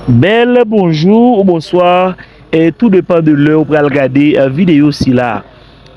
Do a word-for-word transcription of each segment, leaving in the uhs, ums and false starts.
Bèl bonjou ou bonswa, e tou depan de lè ou pral gade, e, videyo sila.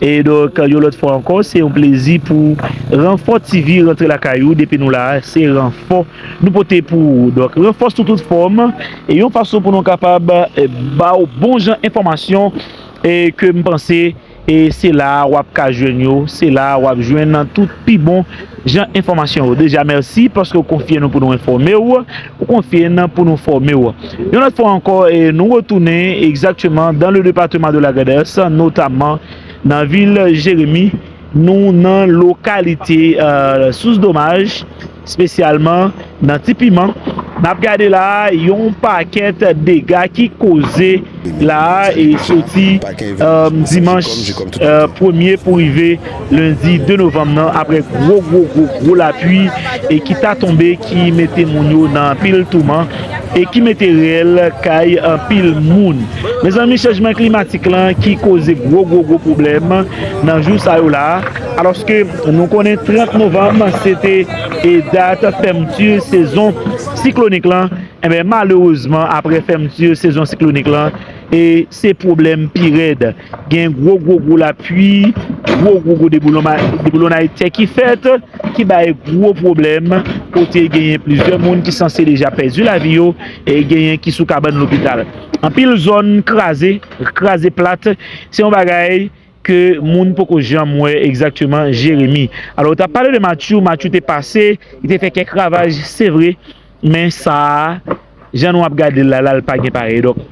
E donk, yon lòt fwa ankò, se yon plezi pou Ranfò T V rantre lakay ou. Depi nou la, se ranfò nou pote pou ou. Donk, ranfò sou tout fòm, e yon fason pou nou kapab, e, ba w bon jan enfòmasyon, e ke m panse, e se la a w ap ka jwenn yo, se la a w ap jwenn tout pi bon jan enfòmasyon yo. Deja, mèsi paske w konfye nou pou nou enfòme w, ou konfye n pou nou fòme w. Yon lòt fwa ankò, e nou retounen egzakteman dans le département de la Grand'Est, notamment nan vil Jeremi, nou nan lokalite, euh, Sous Domaj, espesyalman nan Ti Piman. N ap gade la a, yon pakèt dega ki koze la a, e soti, euh, dimanch, euh, premye pou rive lendi de novanm nan, apre gwo, gwo, gwo, gwo lapli, e ki ta tonbe, ki mete moun yo nan anpil touman, e ki mete rèl kay anpil moun. Mezanmi, chanjman klimatik lan ki koze gwo, gwo, gwo pwoblèm nan jou sa yo la a. Alòske nou konnen trant novanm, se te, e, dat fèmti sezon siklonik lan. Enben, malerezman, apre fèmti sezon siklonik lan, e se pwoblèm pi rèd. Gen gwo, gwo, gwo lapli, gwo, gwo, gwo deboulonma-, deboulonnay tè ki fèt, ki bay gwo pwoblèm, kote genyen plizyè moun ki sanse deja pèdi lavi yo, e genyen ki sou kabann lopital. Anpil zòn kraze, kraze plat, se yon bagay ke moun poko janm wè egzakteman Jeremi. Alò, ou t ap pale de Matthew, Matthew te pase, li te fè kèk ravaj, se vre, men sa a, jan nou ap gade l la, la, l pa gen parèy. Donk,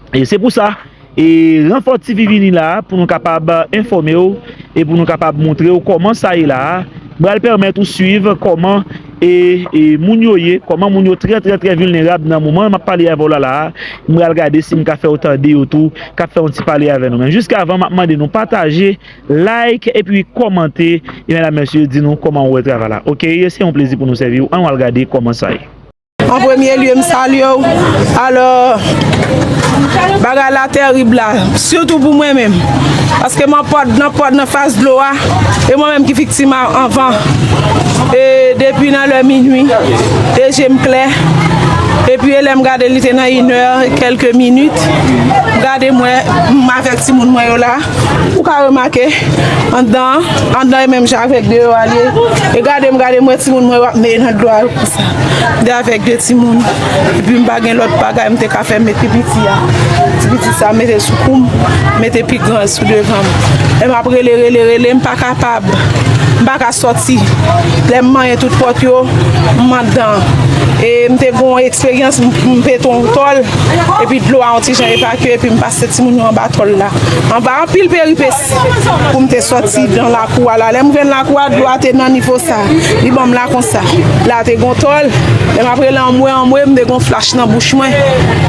e se pou sa, e Ranfò T V vini la pou nou kapab enfòme w e pou nou kapab montre w kòman sa ye la a. M pral pèmèt ou swiv kòman e, e moun yo ye, kòman moun yo trè, trè, trè vilnerab nan moman m ap pale avè w la, la a. M pral gade si m ka fè w tande yo tou, k ap fè yon ti pale avè nou. Men jiskavan, m ap mande nou pataje, like, epi kòmante. E medam, mesye, di nou kòman w wè travay la. Oke, se yon plezi pou nou sèvi w. Ann al gade kòman sa ye. An premye lye, m salye w. Alò, bagay la tèrib la, sitou pou mwen menm. Paske m an pòd, nan pòd, nan fas dlo a, e mwen menm ki viktim a, anvan. E depi nan lè minui, e je m klè. Epi e lè m gade, li te nan inè e kèlke minit. M gade, m wè, m avèk timoun mwen yo la. Ou ka remake, anndan, anndan e menm jan avèk deyò a l ye. E gade m, gade m wè timoun mwen yo ap neye nan dlo a konsa. M te avèk de timoun. Epi m pa gen lòt bagay m te ka fè, met pi piti a. Ti piti sa, m mete l sou kou m, mete pi gran sou devan m. Lè m ap rele, rele, rele, m pa kapab. M pa ka sòti. Lè m manyen tout pòt yo, m anndan. E m te gon eksperyans, m, m pete yon tòl, epi dlo a yon ti jan evakye, epi m pase timoun yo anba tòl la. Anba anpil peripesi pou m te sòti nan lakou a la. Lè m rive nan lakou a, dlo a te nan nivo sa. Li ban m la konsa. La te gon tòl. Lè m ap rele anmwe, anmwe, m te gon flach nan bouch mwen.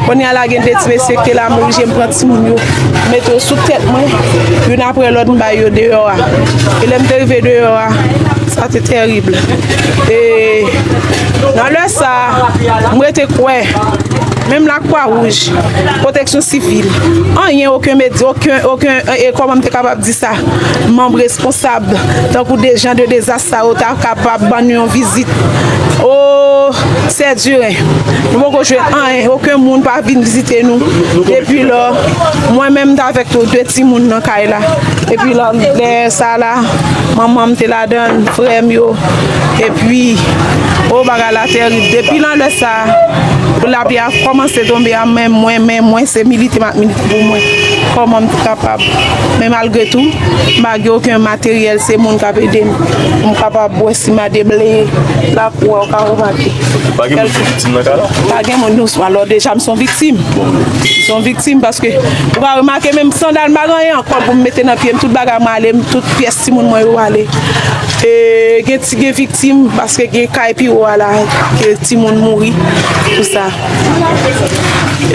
Kounye a la gen de ti mesye ki te la, m oblije m pran timoun yo, mete yo sou tèt mwen. Youn apre lòt, m bay yo deyò a. E lè m te rive deyò a, sa te tèrib. E nan lè sa, m rete kwè, menm Lakwa Wouj, Pwoteksyon Sivil, anyen, okenn medi-, okenn, okenn, e, e, kòman m te kapab di sa, manm responsab, tankou de jan de dezas sa yo ta kapab ban nou yon vizit. O, Sèdiren, nou poko jwenn anyen, okenn moun pa vin vizite nou. Depi lò, mwen menm, m t avèk tou de timoun nan kay la. Epi lè, lè sa la, manman m te ladan l, frè m yo. Epi, o, bagay la tèrib. Depi nan lè sa, lapli a kòmanse tonbe a, men mwen, men mwen, se milite m ap milite pou mwen. Kòman m te kapab? Men malgre tou, m pa gen okenn materyèl, se moun k ap ede m. Pou m kapab wè si m a debleye lakou a, ou ka remake. Pa gen moun ki viktim nan ka la? Pa gen moun, nou, alò deja, m se yon viktim. M se yon viktim paske ou ka remake menm sandal m pa gen anyen ankò pou m mete nan pye m, tout bagay mwen ale, m, tout pyès timoun mwen yo ale. E gen ti, gen viktim paske gen kay pi wo a la, ke timoun mouri pou sa.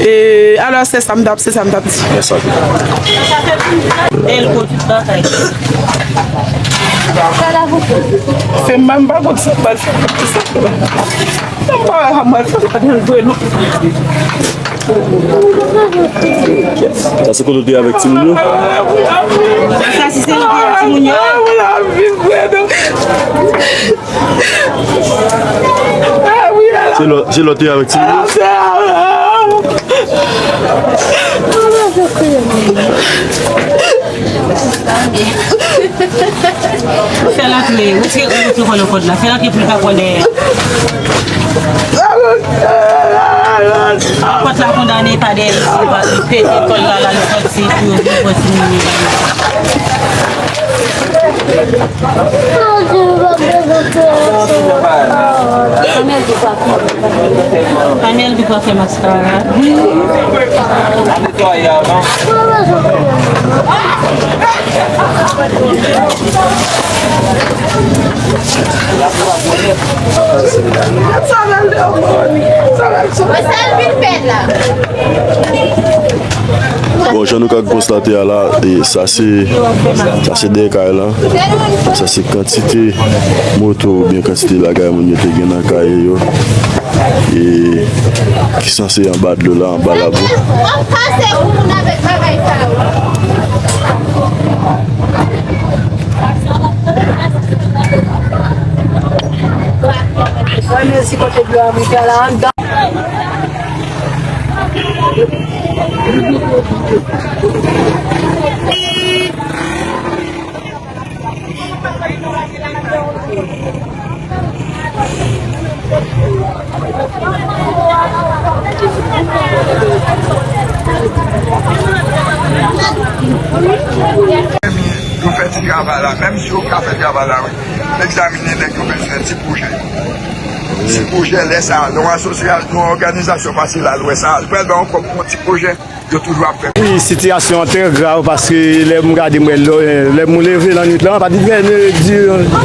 E alò, se sa m t ap, se sa m t ap di. Fè m mal, m pa konn sa m pral fè. Sa m pa wè sa m pral fè, sa gen l vre non. Sa se kote w te avèk timoun yo? Sa si se kote timoun yo? Se lò, se lò w te avèk timoun yo? Fè l antre, retire, retire kò nan kòd la. Fè l antre pou l ka pran dèyè. Pòt la kondane pa dèyè, li pete kòl la, la, li sòti pou yo vin pran timoun yo. Anmèl di pa fè maskara. Bon, jan nou ka konstate a la, e, sa se, sa se dèyè kay la. Sa se kantite moto oubyen kantite bagay moun yo te gen nan kay yo. E, ki sanse anba dlo la, anba labou. W ap pase pou moun avèk bagay sa yo. Mwen, men si kote dlo a moute a la, anndan. Yo fè ti travay la, menm si yo ka fè travay la, wi. Egzamine nèg yo bezwen ti pwojè. Ti pwojè, lè sa a, yon asosyasyon, yon òganizasyon pase la, lwè sa a, l pral ba yon kòb pou yon ti pwojè. Yo toujou ap fè. Wi, sitiyasyon an trè grav paske lè m gade m wè lè, lè m leve lannwit lan, apati de, de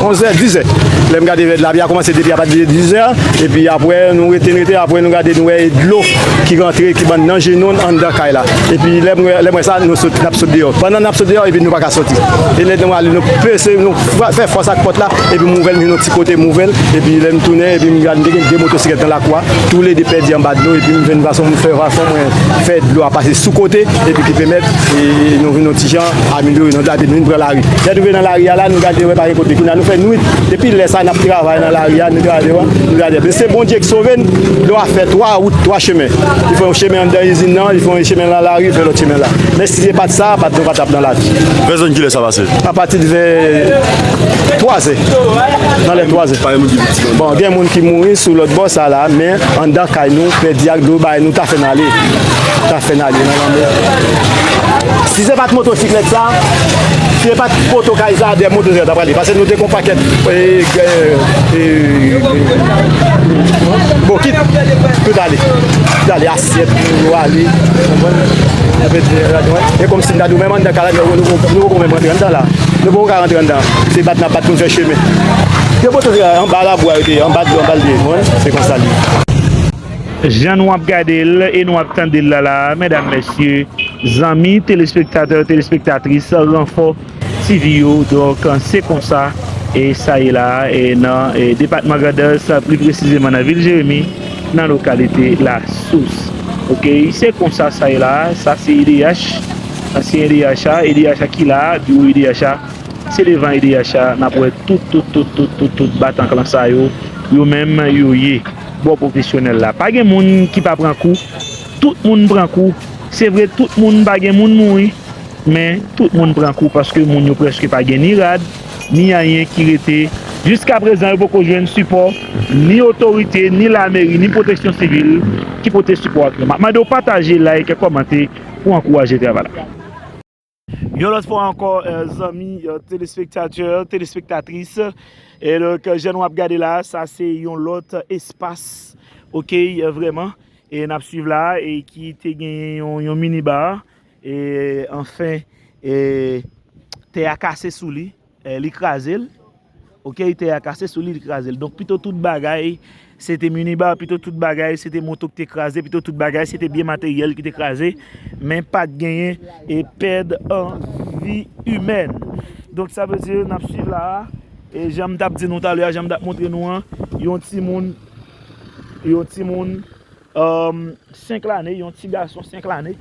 onz è, diz è. Lè m gade lapli a kòmanse depi apati de diz è, epi apre nou rete, n rete, apre nou gade nou wè dlo ki rantre, ki ban nan jenou n anndan kay la. Epi lè m wè, lè m wè sa, nou sot, n ap sot deyò. Pandan n ap sot deyò, epi nou pa ka sòti. E lè nou ale, nou pese, nou fra-, fè fòs ak pòt la, epi m ouvè l, m jwenn yon ti kote m ouvè l, epi lè m tounen, epi m gade, m te gen de motosiklèt nan lakou a, toulede pèdi anba dlo, epi m jwenn fason, m fè fason, mwen fè dlo a pase sou kote, epi ki pèmèt, e, nou vin yon ti jan amelyore, nou gade, nou vin pran lari. Lè nou rive nan lari a la, nou gade, wè pa gen kote. Kounye a nou fè nwit, depi lè sa, n ap travay nan lari a, nou gade, wè, nou gade. Men se Bondye ki sove n, dlo a fè twa wout, twa chemen. Li fè yon chemen anndan izin nan, li fè yon chemen nan lari, li fè lòt chemen la. Men si se pa t sa, pa t, nou pa t ap nan lavi. Vè zòn kilè sa pase? Apati de vè twa zè. Nan lè twa zè. Pa gen moun ki viktim? Bon, gen moun ki mouri sou lòt bò sa la, men anndan kay nou, pèdi ak dlo bay nou, ta fè n ale. Ta fè n ale nan lanmè. Si se pa t motosiklèt sa, si se pa t poto kay sa, dèyè motosiklèt ta prale. Paske nou te gen yon pakèt, e, e, e, bokit. Tout ale. Tout ale, asyèt, yo ale. Konprann? E kòmsi m ta di w, menm anndan kay la, nou, nou, nou poko menm rantre anndan la. Nou poko ka rantre anndan. Se bat n ap bat pou n fè chemen. Depi anba labou a yo te ye, anba dlo, anba l te ye, konprann? Se konsa l ye. Jan nou ap gade l e nou ap tande l la la, medam, mesye, zanmi, telespektatè, telespektatris, Ranfò T V yo, donk, se konsa, e sa ye la, e nan, e depatman Grandans, pli presizeman nan vil Jeremi, nan lokalite Lasous. Oke, se konsa sa ye la, sa se E D H, ansyen E D H a, E D H a ki la, biwo E D H a, se devan E D H a, n ap wè tout, tout, tout, tout, tout, tout batan klan sa yo, yo menm, yo ye bò pwofesyonèl la. Pa gen moun ki pa pran kou, tout moun pran kou. Se vre, tout moun, pa gen moun mouri, men tout moun pran kou paske moun yo prèske pa gen ni rad, ni anyen ki rete. Jiskaprezan, yo poko jwenn sipò, ni otorite, ni lameri, ni pwoteksyon sivil ki pote sipò ak yo. M ap mande w pataje, like, kòmante pou ankouraje travay la. Yon lòt fwa ankò, eh, zanmi, eh, telespektatè, telespektatris, e donk, eh, jan nou ap gade la, sa se yon lòt espas, oke, eh, vrèman, e n ap swiv la, e ki te genyen yon, yon minibar, e anfen, e tè a kase sou li, eh, li kraze l. Oke, tè a kase sou li, li kraze l. Donk, pito tout bagay, se te minibar, pito tout bagay, se te moto ki te kraze, pito tout bagay, se te byen materyèl ki te kraze, men pa t genyen e pèd an vi imèn. Donk, sa vle di, n ap swiv la a, e jan m t ap di nou talè a, jan m t ap montre nou an, yon timoun, yon timoun, um, senk lane, yon ti gason senk lane,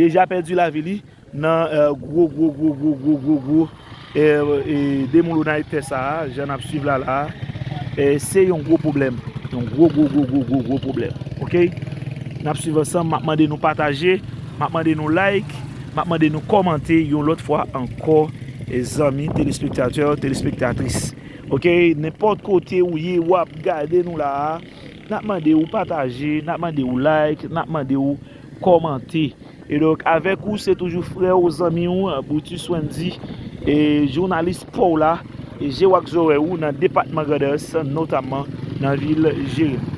deja pèdi lavi li nan, eh, gwo, gwo, gwo, gwo, gwo, gwo, gwo, eh, eh, demoulonay tè sa a, jan n ap swiv la la a, eh, se yon gwo pwoblèm. Yon gwo, gwo, gwo, gwo, gwo, gwo pwoblèm. Oke? n ap swiv ansanm. M ap mande nou pataje, m ap mande nou like, m ap mande nou kòmante yon lòt fwa ankò, e zanmi telespektatè, telespektatris. Oke, nenpòt kote ou ye, w ap gade nou la a, n ap mande ou pataje, n ap mande ou like, n ap mande ou kòmante. E donk, avèk ou, se toujou frè ou, zanmi ou, Brutus Wendy, e jounalis pa w la, e je w ak zòrèy ou nan depatman Grandans, notaman nan vil Jeremi.